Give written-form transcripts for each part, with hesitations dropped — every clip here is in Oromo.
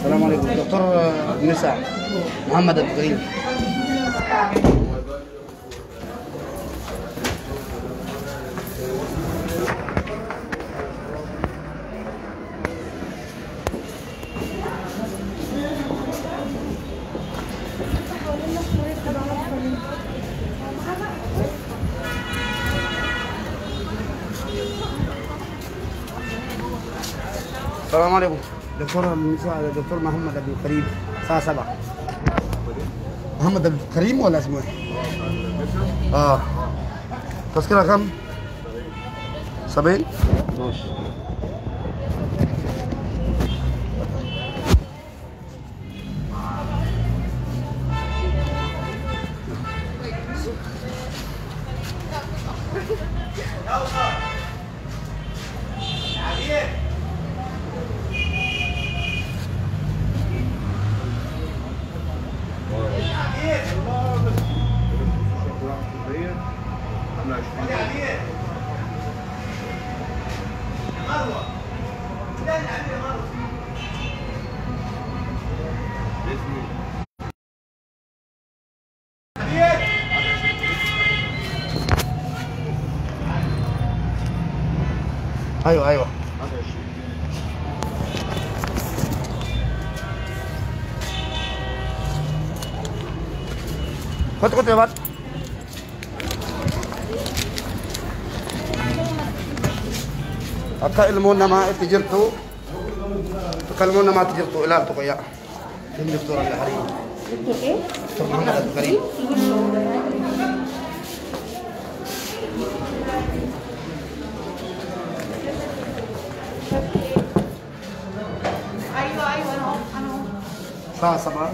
السلام عليكم دكتور نساء محمد عبد الكريم. السلام عليكم دكتور النساء دكتور محمد عبد الكريم الساعة 7. محمد عبد الكريم ولا اسمه ايه؟ اه تذكرة كم؟ 70؟ ماشي. ايوه ايوه خد خد يا بط. Akka ilmoon namaa itti jirtu, akka ilmoon namaa itti jirtu ilaaltu qoyyaa. Inni doktora Al-Harim. دكتور ايه؟ دكتور محمد عبد الكريم. ايوه ايوه انا اهو انا اهو. الساعة 7.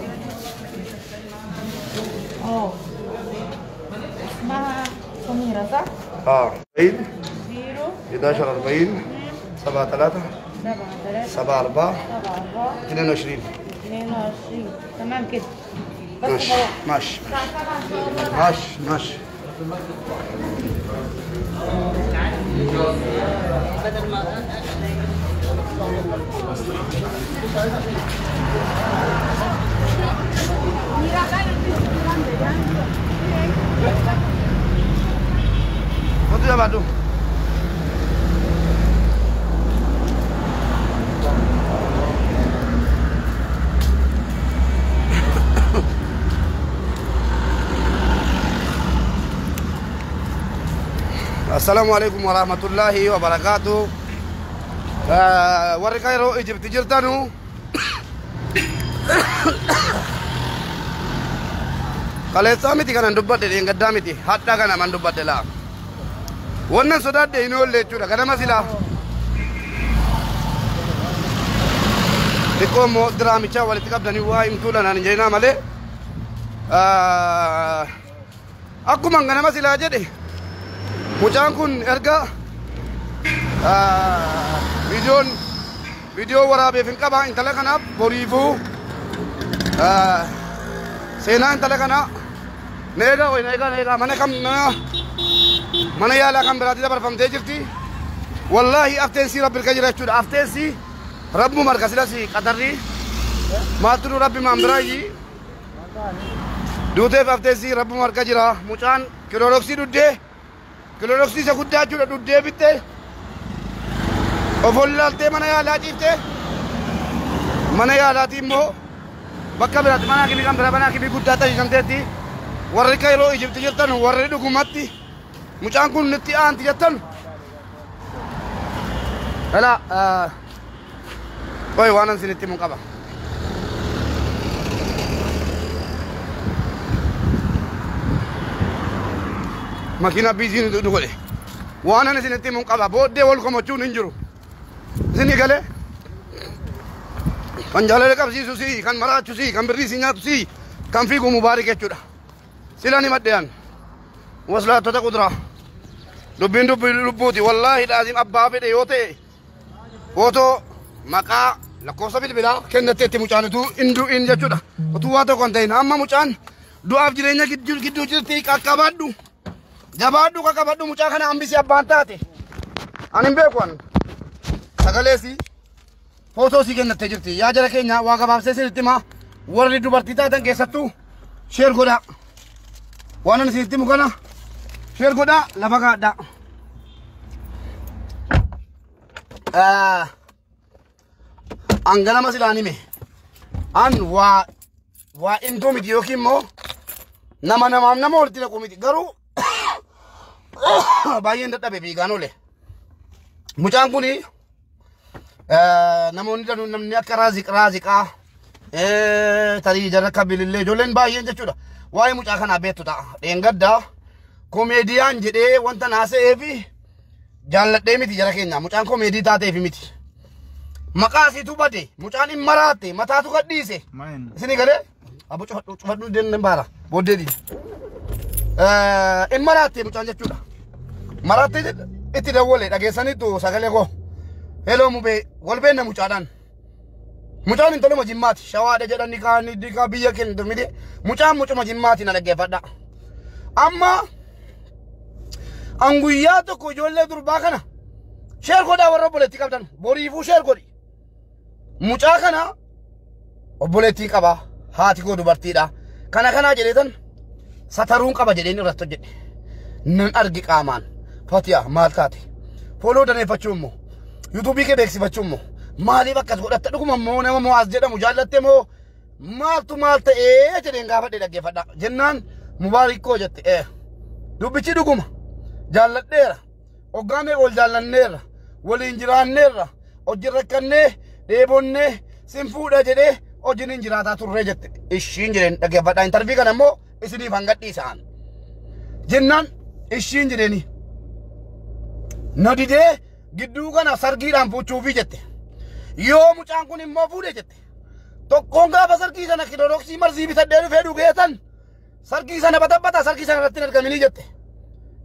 اه اسمها سميرة صح؟ اه 40 0 11 40 7 3 7 3 7 4 7 4 22. 22. تمام كده. بس ماشي خلاص. ماشي الساعة 7 ان شاء الله. ماشي ماشي. خد يا بعده. السلام عليكم ورحمة الله وبركاته. Warri Kairoo Ijipti jirtanu kaleessaa miti kanan dubbadhe, dheengaddaa miti, hadha kana man dubbadhe laa. Wannan sodaadhe hin oolle jechuudha ganama silaa. Xiqqoo immoo diraamichaa walitti qabdanii waa himtuu lanaan hin jedhinaa malee akkuma ganama silaa jedhe mucaan kun erga viidiyoon viidiyoo waraabeef hin qaba intala kanaaf boriifuu seenaa intala kanaa neegaa wayi neegaa neegaa mana kam mana yaalaa kan biraatti dabarfamtee jirti. Wallaahi afteensii rabbi irka jira jechuudha. Afteensii rabbu marga silas qatarri maaltu nu rabbi maan biraayi duuteef afteensii rabbu marga jira. Mucaan kilooroksii dhuddee kilooroksii isa guddaa jechuudha dhuddee bittee of wallaaltee mana yaalaa ciiftee mana yaalaatii immoo bakka biraatti mana hakimii kan biraa mana hakimii guddaa taasisamteetti. Warri Kairoo Ijipti jirtan warri dhugumatti mucaan kun nutti aanti jettan Hala qoy waan isinitti himu qaba. Makiina biiziin nu godhe. Waan ani isinitti himu qaba. Booddee wal komachuun hin jiru. Isinii galee kan jaalala qabsiisu si, kan maraachu si, kan birrii si nyaatu si, kan fiigu mubaarik jechuudha. Sila ni maddeyan. Waslaattota kuduraa. Dubbiin dubbii lubbuuti. Wallaahi laazim abbaa fedhe yoo ta'e footoo maqaa lakkoofsa bilbilaa kennatteetti mucaan utuu hin du'in jechuudha. Utuu waa tokko hin ta'in amma mucaan du'aaf jireenya gidduu jirti qaqqabadhu. Jabaadhu qaqqabadhu mucaa kana hambisi abbaan taate. Ani hin beeku ani. Sagaleesi Footoo sii kennattee jirti. Yaa jara keenya waa gabaabsee isinitti himaa. Warri dubartii taatan keessattuu share godhaa. Waan ani isinitti himu kana share godhaa lafa kaa'adhaa. An ganama silaan hime. An waa waa himtuu miti yookiin immoo nama namaaf nama walitti naqu miti. Garuu baay'een dadhabe fiigaan oole. Mucaan kuni namoonni danuun namni akka raaziqaa tarii jara akka bilillee ijoolleen baay'een jechuudha. Waa'ee mucaa kanaa beektu ta'a. Dheengaddaa komeediyaan jedhee wanta naasa'ee fi jaalladhee miti jara keenya. Mucaan komeedii taateef miti. Maqaa isiitu bade. Mucaan hin maraatte. Mataatu gadhiise. Isinii galee? Abbo cufadhu cufadhu deemnee baara. Booddee diina. Hin maraatte mucaan jechuudha. Maraatte itti dawwale dhageessaniitu sagalee koo. Heloo mubee wal beenna mucaadhaan. Mucaan intaluma jimmaati. Shawaadha jedhanii kaanii diikaa biyya keenya miti. Mucaan mucuma jimmaati na dhaggeeffadha. Amma an guyyaa tokko ijoollee durbaa kana share godhaa warra obboleettii qabdan boriifuu share godhi. Mucaa kana obboleettii qaba. Haati koo dubartiidha. Kana kanaa jedheetan sataruun qaba jedheen irratti hojjedhe. Nan argi qaamaan. Fatiyaa maal taate? Follow daneeffachuu immoo yuutuubii kee beeksifachuu immoo maaliif akkas godhatta? Dhuguma immoo nama Mo'aaz jedhamu jaallatte moo maaltu maal ta'ee jedheen gaafadhe dhaggeeffadha. Jennaan Mubaarik koo jette. Dubbichi dhuguma. Jaalladheera. Hoggaa meeqa ol jaallanneerra. Waliin jiraanneerra. Hojii rakkannee dheebonnee sin fuudha jedhee hojiin hin jiraataa turree jette. Ishiin jedheen dhaggeeffadha. Intarvii kana immoo isiniif hangadhiisaan. Jennaan ishiin jedheeni. Na didee gidduu kana sargiidhaan fuuchuufii jette. Yoo mucaan kun immoo fuudhe jette. Tokkoon gaafa sargii sana kilorooksii marzii bitadhee dhufee dhugeetan sargii sana batabbata sargii sana irratti hin argaminii jette.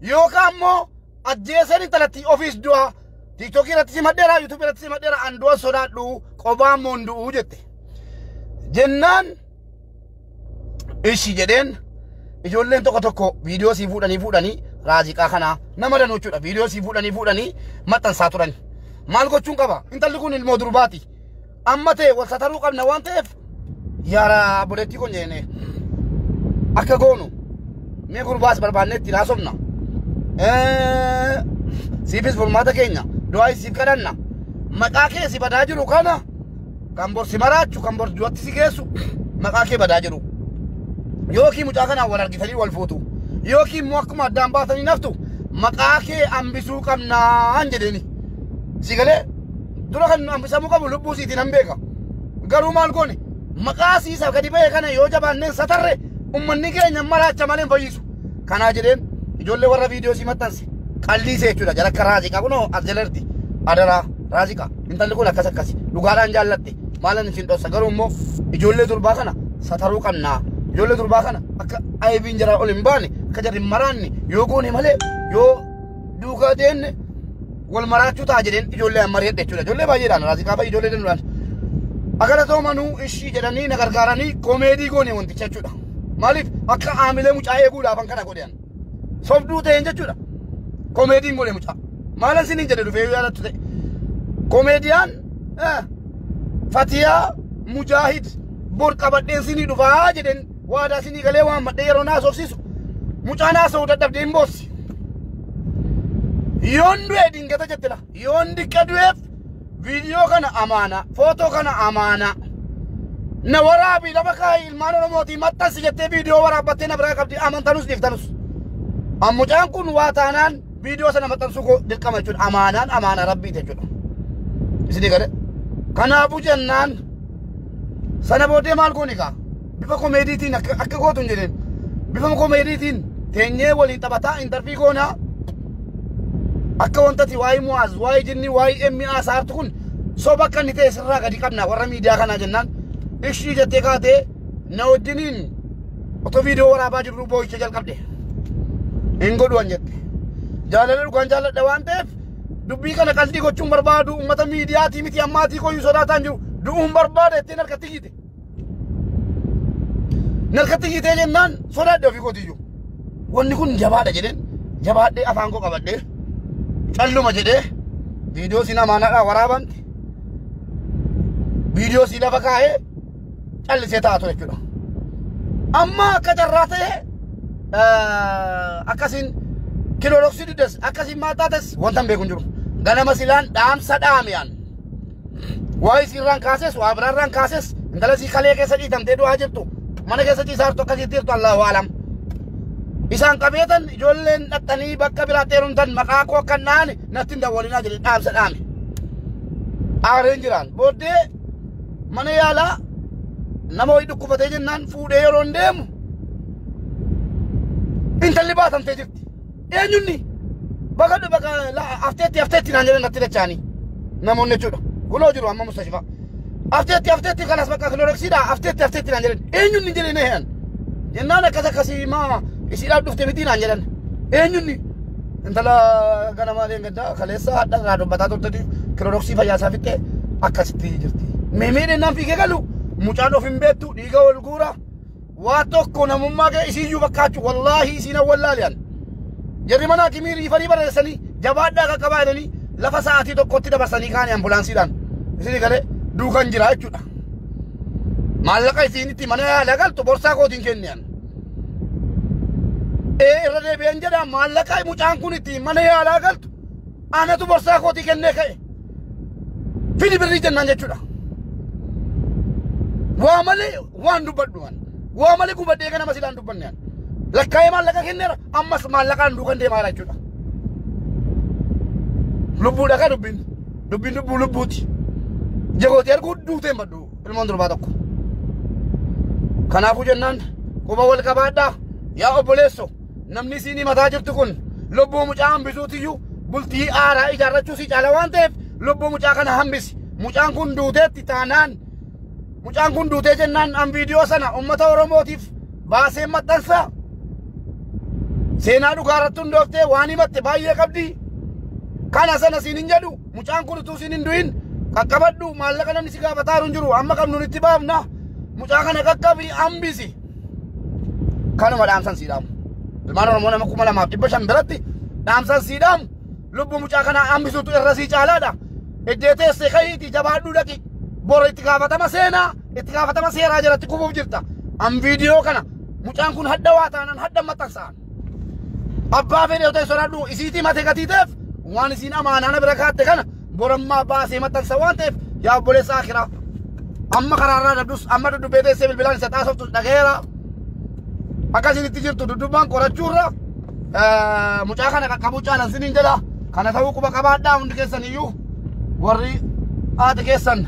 Yookaan immoo ajjeeseen intalatti ofiis du'a. Tiiktookii irratti simadheera, yuutuubii irratti simadheera, an du'a sodaadhu qobaa immoo hin du'u jette. Jennaan ishi jedheen ijoolleen tokko tokko viidiyoo sii fuudhanii fuudhanii raaziqaa kanaa nama danuu jechuudha. Viidiyoo sii fuudhanii fuudhanii maxxansaa turan. Maal gochuun qaba? Intalli kun ilmoo durbaati. Amma ta'e wal sataruu qabna waan ta'eef yaara obboleettii kun jennee akka goonu mee gurbaas barbaannee ittiin haasofna. Siifis furmaata keenya du'aa siif kadhanna. Maqaa kee si badaa jiru kana kan bor si maraachu kan bor du'atti si geessu maqaa kee badaa jiru. Yookiin mucaa kanaan wal argitanii wal fuutu. Yookiin immoo akkuma addaan baatanii naftu maqaa kee hambisuu qabnaan jedheeni. Si galee dura kan hambisamuu qabu lubbuu siitiin han beeka. Garuu maal goone maqaa siisa gadi ba'e kana yoo jabaanneen satarre ummanni keenya maraacha malee hin fayyisu. Kanaa jedheen ijoollee warra viidiyoo si maxxanse qalliisee jechuudha. Jara akka raaziqaa kunoo as jalarti. Adaraa raaziqaa intalli kun akkas akkasi dhugaadhaan jaallatte maalan isin dhossa garuu immoo ijoollee durbaa kana sataruu qabnaa. Ijoollee durbaa kana akka aybiin jaraa ol hin baane akka jarri hin maraanne yoo goone malee yoo duukaa deemne wal maraachuu ta'a jedheen ijoollee amma reedha jechuudha. Ijoollee baay'eedhaan raaziqaa fa'i ijoollee danuudhaan. Akkana ta'u manuu ishii jedhanii na gargaaranii koomeedii goone wanticha jechuudha. Maaliif akka aamilee mucaa eeguudhaaf kana godhan. Sobduu ta'een jechuudha. Koomeediin godhe mucaa. Maalan isiniin jedhe dhufee yoo yaadattu ta'e. Koomeediyaan Fatiyaa Mujaahid bor qabadheen sinii dhufaa jedheen waadaa sinii galee waan madhee yeroo naasofsiisu mucaa naasa'uu dadhabdee hin boossi. Yoon du'e dingata jette la. Yoon diqqa du'eef viidiyoo kana amaana, footoo kana amaana. Na waraabi lafa kaa'i ilmaan Oromootii maxxansi jettee viidiyoo waraabbattee na biraa qabdi amantanus dhiiftanus. Mucaan kun waa taanaan viidiyoo sana maxxansuu koo dirqama jechuudha. Amaanaan amaana rabbiiti jechuudha. Isinii gale. Kanaafuu jennaan sana booddee maal goone kaa? Bifa komeediitiin akka gootu hin jedheen. Bifa komeediitiin teenyee waliin taphataa intarvii goonaa. Akka wantati waa'ee Mu'aaz, waa'ee jinni, waa'ee MA saartu kun soba akka inni ta'e sirraa gadi qabna warra miidiyaa kanaa jennaan. Ishii jettee kaatee na wajjiniin otoo viidiyoo waraabaa jirru boo'icha jalqabde. Hin godhu an jette. Jaalala dhugaan jaalladha waan ta'eef dubbii kana qalbii gochuun barbaadu uummata miidiyaatii miti ammaatii koyyuu sodaataan jiru du'uun barbaada ittiin harkatti hiite. Narkatti hiitee jennaan sodaadhe ofii kootiyyuu. Wanni kun jabaadha jedheen jabaadhee afaan koo qabadhee calluma jedhee viidiyoo sin amaanaadhaa waraabamte. Viidiyoo sii lafa kaa'ee callisee taa'aa ture jechuudha. Amma akka carraa ta'e akkasiin kilooroksii diddes akkasiin maal taates wanta hin beeku hin jiru. Ganama silaan dhaamsa dhaamiyaan. Waa isiirraan kaases waa biraarraan kaases intala sii kalee keessa dhiitamtee du'aa jirtu mana keessa ciisaa jirtu akkasitti jirtu Allahu alam. Isaan qabeetan ijoolleen dhaxxanii bakka biraatti heerumtan maqaa koo akka hin dhaane natti hin dawwalinaa jedhe dhaamsa dhaame. Aareen jiraan booddee mana yaalaa nama wayii dhukkubatee jennaan fuudhee yeroo hin deemu intalli baatamtee jirti. Eenyunni bakka bakka afteetti afteetti naan jedhan natti dachaanii namoonni jechuudha. Kunoo jiru amma mustashfaa. Afteetti afteetti kanas bakka kilooroksiidha afteetti afteetti naan jedhan eenyunni jedhee na he'an. Jennaan akkas akkasii maa isiidhaaf dhufte miti naan jedhan eenyunni intala ganamaa deengeddaa kaleessa hadha irraa dubbataa turte kilooroksii fayyaa isaa fixxee akkasitti jirti. Meemee dennaan fiigee galu mucaan of hin beektu dhiiga wal guura waa tokko namummaa kee isiiyyuu fakkaachuu wallaahi isiin awwallaaliyan. Jarri mana hakimii riifarii barreessanii jabaadhaa qaqqabaa jedhanii lafa sa'aatii tokkotti dabarsanii kaanii ambulaansiidhaan. Isinii galee duukan jira jechuudha. Maallaqa isiin itti mana yaalaa galtu borsaa kootiin kenniyan. Ee irra deebi'een jedha maallaqa mucaan kun itti mana yaalaa galtu anatu borsaa kootii kennee ka'e. Fidi birrii jennaan jechuudha. Waa malee waan dubbadhu an. Waa malee gubadhee ganama silaan dubbanne an. Lakkaa'ee maallaqa kenneera ammas maallaqaan duukan deemaa jira jechuudha. Lubbuudha ka dubbiin. Dubbiin lubbuu lubbuuti. Jagootii arguu duuteen baddu ilmoon durbaa tokko. Kanaafuu jennaan quba wal qabaadhaa yaa obboleesso namni isiin himataa jirtu kun lubbuu mucaa hambisuutiyyuu bultii aaraa ijaarrachuu si caala waan ta'eef lubbuu mucaa kana hambisi. Mucaan kun duuteetti taanaan mucaan kun duutee jennaan an viidiyoo sana uummata Oromootiif baasee maxxansa. Seenaa dhugaa irratti hundooftee waan himatte baay'ee qabdi. Kana sana siin hin jedhu mucaan kun utuu siin hin du'in qaqqabadhu maallaqa namni si gaafataa hin jiru amma qabnu itti baafna mucaa kana qaqqabi hambisi. Kanuma dhaamsan sii dhaamu. Ilmaan Oromoo nama 2500 biratti dhaamsan sii dhaamu lubbuu mucaa kana hambisuutu irra sii caalaadha. Iddee teessee ka'iitii jabaadhuu dhaqi. Bor itti gaafatama seenaa itti gaafatama seeraa jalatti kufuuf jirta. An viidiyoo kana mucaan kun hadda waa taanaan hadda maxxansaan. Abbaa fedhe yoo ta'e sodaadhu isiitii mate gatii ta'eef waan isiin amaanaa bira kaatte kana borammaa baasee maxxansa waan ta'eef yaa obboleessa akiraa. Amma karaarraa dabdus amma duddubbee teessee bilbilaan isa xaasoftus dhageera. Akkasiin itti jirtu duddubbaan qorachuurra mucaa kana qaqqabuu caalan siniin jedha. Kana ta'uu quba qabaadhaa hundi keessan iyyuu warri haati keessan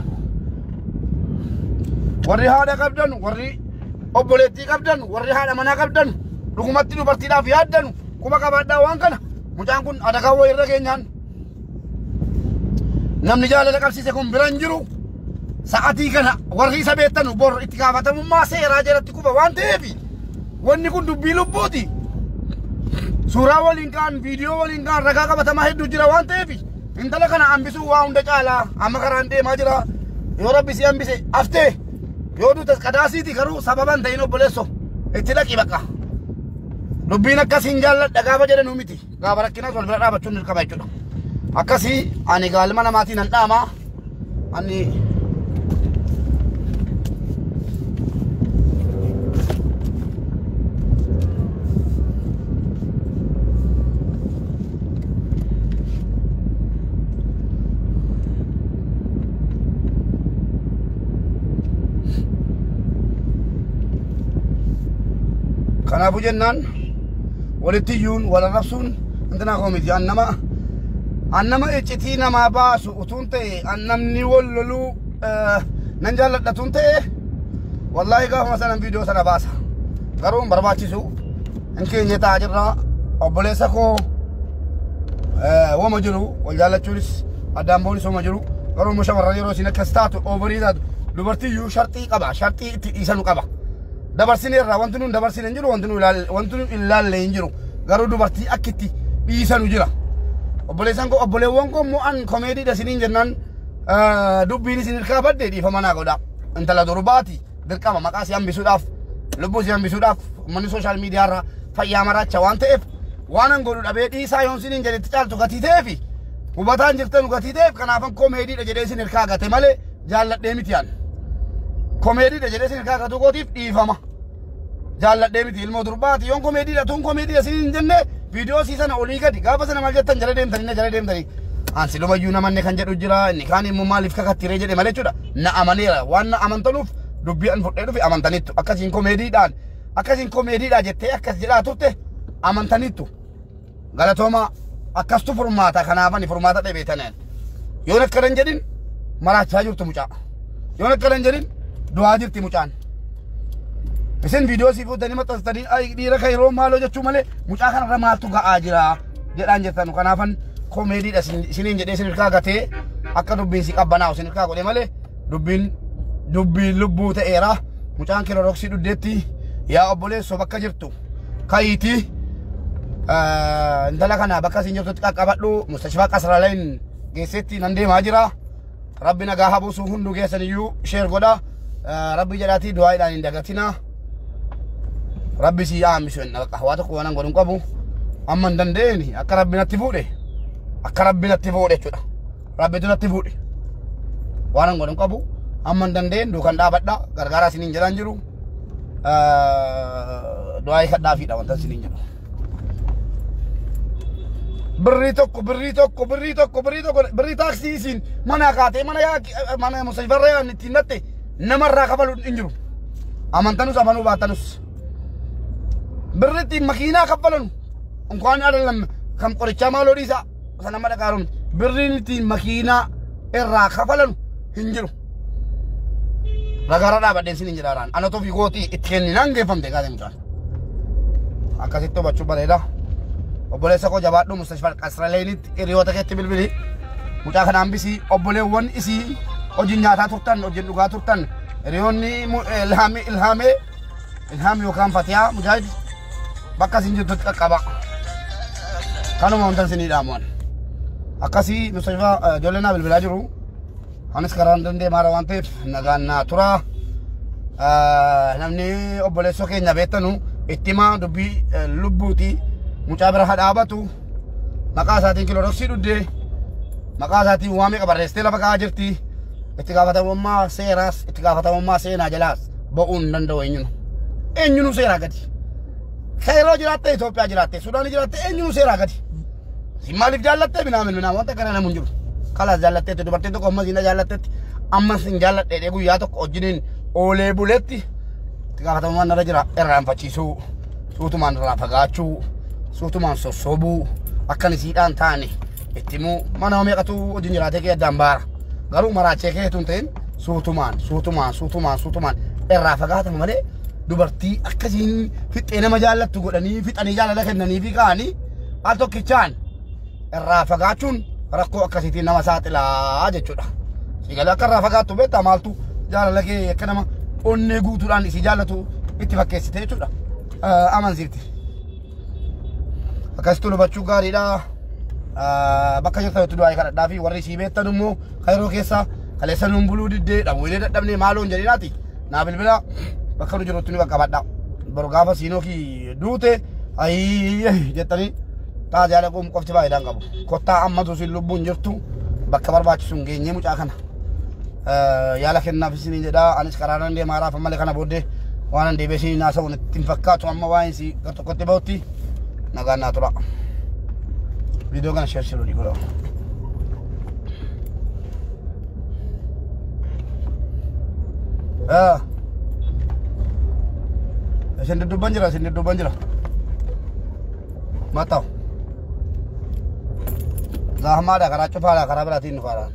warri haadha qabdan warri obboleettii qabdan warri haadha manaa qabdan dhugumatti dubartiidhaaf yaaddan quba qabaadhaa waan kana mucaan kun adagaa wayii irra keenyaan namni jaalala qabsiise kun bira hin jiru. Sa'atii kana warri isa beektan bor itti gaafatamummaa seeraa jalatti kufa waan ta'eef wanni kun dubbii lubbuuti. Suuraa waliin ka'an viidiyoo waliin ka'an ragaa qabatamaa hedduu jira waan ta'eef intala kana hambisuu waa hunda caalaa amma karaan deemaa jira. Yoo rabbi si hambise haftee yoo duutes qadaasiiti garuu sababa hin ta'in obboleesso itti dhaqi bakka. Dubbiin akkasiin jaalladha gaafa jedhanu miti gaafa rakkinaas wal bira dhaabachuun dirqama jechuudha. Akkasii ani gaalma namaatiin nan dhaama ani Kanaafuu jennaan walitti iyyuun wal arrabsuun intinaa koo miti. An nama iccitii namaa baasu utuun ta'e an namni wal loluu nan jaalladha utuun ta'e wallaahi gaafuma sanan viidiyoo sana baasa. Garuu hin barbaachisu. Hin keenye taa'aa jirra. Obboleessa koo wama jiru wal jaallachuunis addaan boonis wama jiru. Garuu immoo shamarran yeroo isin akkas taatu oovarii taatu dubartii iyyuu sharxii qaba. Sharxii itti dhiisanu qaba. Dabarsine irraa wanti nuun dabarsine hin jiru wanti nuun ilaalle hin jiru. Garuu dubartii akka itti dhiisanu jira. Obboleessan koo obboleewwan koo immoo an komeediidha isiniin jennaan dubbiin isin hirkaa badde dhiifama naa godha. Intala durbaati dirqama maqaa si hambisuudhaaf lubbuu si hambisuudhaaf uummanni sooshaal miidiyaa irraa fayyaa maraacha waan ta'eef waan an godhu dhabee dhiisaa yoon isiniin jedhetti caaltu gatii ta'eefi hubataan jirtan gatii ta'eef kanaafan komeediidha jedhee isin hirkaa gate malee Jaalladhee miti an. Komeediidha jedhee isin irkaa gatuu kootiif dhiifama. Jaalladhee miti ilmoo durbaati yoon komeediidha tun komeediidha isin hin jenne viidiyoo sii sana olii gadi gaafa sana maal jettan jala deemtanii na jala deemtanii. An silumayyuu namanne kan jedhu jira inni kaan immoo maaliif kakattiree jedhe malee jechuudha. Na amaneera waan na amantanuuf dubbii an fudhee dhufe amantaniittu akkasiin komeediidhaan akkasiin komeediidha jettee akkas jedhaa turte amantaniittu. Galatooma akkastu furmaata kanaafani furmaata dhabeetaneen. Yoon akkana hin jedhin maraachaa jirtu mucaa. Yoon akkana hin jedhin du'aa jirti mucaan. Isin viidiyoo sii fuutanii maxxansitanii ay dhiira kan yeroo maaloo jechuu malee mucaa kanarra maaltu ga'aa jira jedhaan jirtan kanaafan komeediidha isiniin jedhee isin hirkaa gatee akka dubbiin si qabbanaa'u isin hirkaa godhe malee dubbiin dubbiin lubbuu ta'eera. Mucaan kiloroksii dhuddeetti yaa obboleessoo bakka jirtu ka'iitii intala kana bakka isin jirtutti qaqqabadhu mustashfaa qasraalain geessetti nan deemaa jira. Rabbi nagaa haa buusu hunduu keessan iyyuu sheer godha. Rabbi jedhaatii du'aaidhaan hin dagatina. Rabbi si haa hambisu hin dhaqa. Waa tokko waan godhu hin qabu. Amma hin dandeenye akka rabbi natti fuudhe. Akka rabbi natti fuudhe jechuudha. Rabbitu natti fuudhe. Waan godhu hin qabu. Amma hin dandeenye duukan dhaabadha. Gargaaraa isiniin jedhaan jiru. Du'aa kadhaafiidha wanta isiniin jedhu. Birrii tokko birrii tokko birrii tokko birrii tokko birrii taaksii isin mana kaatee mana yaa mana musayfarra yaa ittiin natte namarraa kafalu hin jiru. Amantanus amanuu baatanus. Birri ittiin makiinaa kaffalan እንኳን አይደለም ከም qorichaa maaloo dhiisaa sana mala qaaruun birriin ittiin makiinaa irraa kafalan hin jiru. Ragaarra dhaabadheen sin hin jedhaaraan ana tofii gootii itti kenninaan geeffamte kaatee mucaan. Akkasitti hubachuu bareeda. Obboleessa koo jabaadhu mustashfal qasraleenitti hiriyoota keetti bilbili. Mucaa kana hambisii obboleewwan isii hojiin nyaataa turtan hojiin dhugaa turtan hiriyoonni ilhaamee ilhaamee ilhaam yookaan fatiyaa mujaahid bakka isin jirtutti qaqqaba. Kanuma wanta isinii dhaamuwan. Akkasii mustashfaa ijoollee naa bilbilaa jiru. Anis karaan dandeemaara waan ta'eef nagaan naa tura. Namni obboleessoo keenya beektanu itti himaa dubbii lubbuuti. Mucaa bira haa dhaabatu. Maqaa isaatiin kiloroksii dhuddee maqaa isaatiin waa meeqa barreessitee lafa kaa'aa jirti. Itti gaafatamummaa seeraas itti gaafatamummaa seenaa jalaas ba'uu hin danda'u eenyunu. Eenyunu seeraa gadi. Kairoo jiraatte Itoophiyaa jiraatte Sudaanii jiraatte eenyunu seeraa gadi. Isin maaliif jaallattee minaamin minaamin wanta kana namu hin jiru. Kalaas jaallatteetti dubartiin tokko ammas hin jaallatteetti ammas hin jaalladhe guyyaa tokko wajjiniin oolee buletti itti gaafatamummaan irra jira irraanfachiisuu suutumaan irraa fagaachuu suutumaan sossobuu akkan isiidhaan taane itti himuu mana meeqatu wajjin jiraatee kee addaan baara. Garuu maraachee kee tun ta'in suutumaan suutumaan suutumaan suutumaan irraa fagaatama malee dubartii akkasiin fixee nama jaallattu godhanii fixanii jaalala kennanii fi ka'anii al tokkichaan irraa fagaachuun rakkoo akkasiitiin nama saaxilaa jechuudha. Siigalee akka irraa fagaattu beektaa maaltu jaalala kee akka nama onnee guutuudhaan isii jaallatu itti fakkeessite jechuudha. Amansiifti. Akkasitti hubachuu gaariidha. Bakka jirtanitti du'aa kadhadhaa fi warri isii beektan immoo kairoo keessa kaleessa nuun buluu diddee dhabuulee dadhabnee maaloo hin jedhinaati. Naa bilbila bakka nu jirutti ni qaqqabadha. Boru gaafa siinoo kii duute ayyee jettanii xaaziyaa dhaquun qofti faayidaa hin qabu. Kottaa ammatu isin lubbuun jirtu bakka barbaachisu hin geenye mucaa kana. Yaala kennaaf isiniin jedhaa anis karaa nan deemaa raaf malee kana booddee waan an deebi'ee isiniin haasa'u natti hin fakkaatu amma waa'een si gar tokkotti ba'utti nagaan naa tura. Viidiyoo kana sheer sheer olii godhaa. Isin dudduubban jira isin dudduubban jira. Matta'u. Zahmaadha karaa cufaadha karaa biraatiin dhufaadha.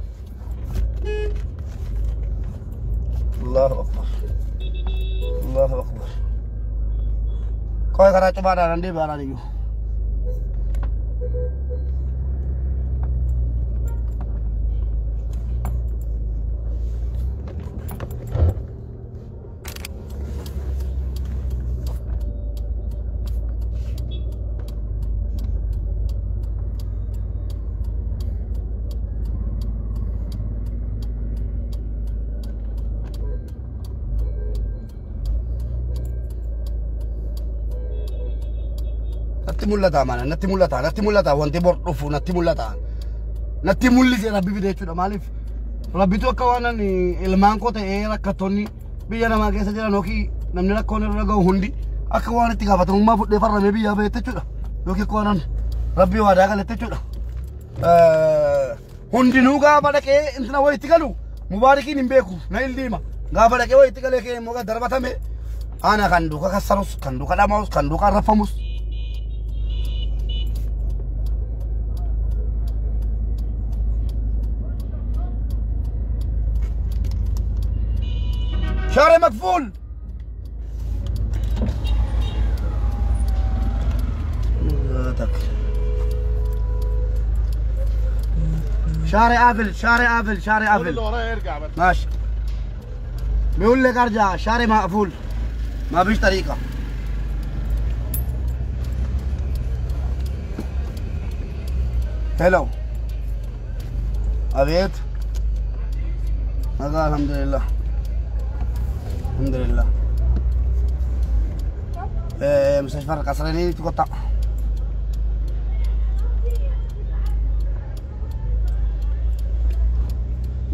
Allahu akbar. Allahu akbar. Qoy karaa cufaadha nan deebi'aadhaan iyyuu. Natti mul'ata mana natti mul'ata natti mul'ata wanti bor dhufu natti mul'ata natti mul'ise rabbi fide jechuudha maaliif Rabbitu akka waan ani ilmaan koo ta'ee rakkattoonni biyya namaa keessa jiran yookiin namni rakkoon irra gahu hundi akka waan itti gaafatamummaa fudhee farramee biyyaa bahetti jechuudha. Yookiin akka waan rabbii waadaa galette jechuudha. Hundinuu gaafa dhaqee intina wayitti galu Mubaarikiin hin beeku na ildiima. Gaafa dhaqee wayitti galee kee immoo darbatame ana kan duuka kassarus kan duuka dhamaus kan duuka arrafamus. شارع مقفول. شارع قافل، شارع قافل، شارع قافل. اللي ورايا يرجع بس. ماشي. بيقول لك ارجع، شارع مقفول. ما فيش طريقة. هلو. أبيت. هذا الحمد لله. الحمد لله. مستشفى القصريني تقطع.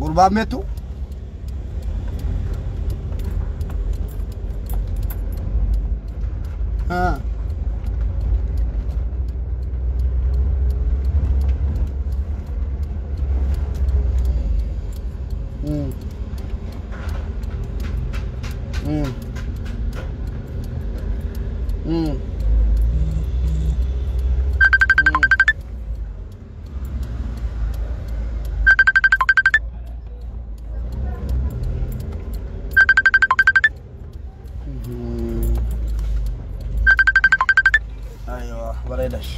قربان ماتوا. ها امم امم امم ايوه بريدش.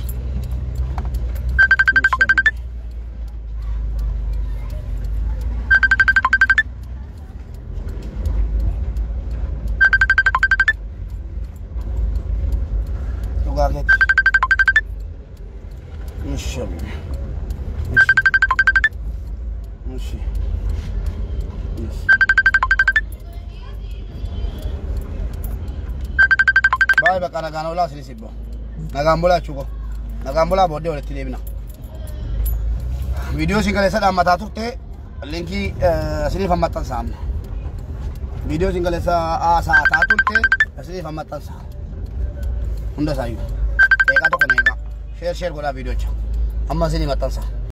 ماشي ماشي ماشي ماشي. باي بقى انا ولا سيبو nagaan bulaa chuko nagaan bulaa booddee walitti deebina. Viidiyoo isin kaleessa dhaammataa turte linkii isiniif maxxansa amma. Viidiyoo isin kaleessa haasa'ataa turte isiniif maxxansa. Hunda isaayyuu. Eegaa tokko eegaa. Sheer sheer godhaa viidiyoocha. Amma isinii maxxansa.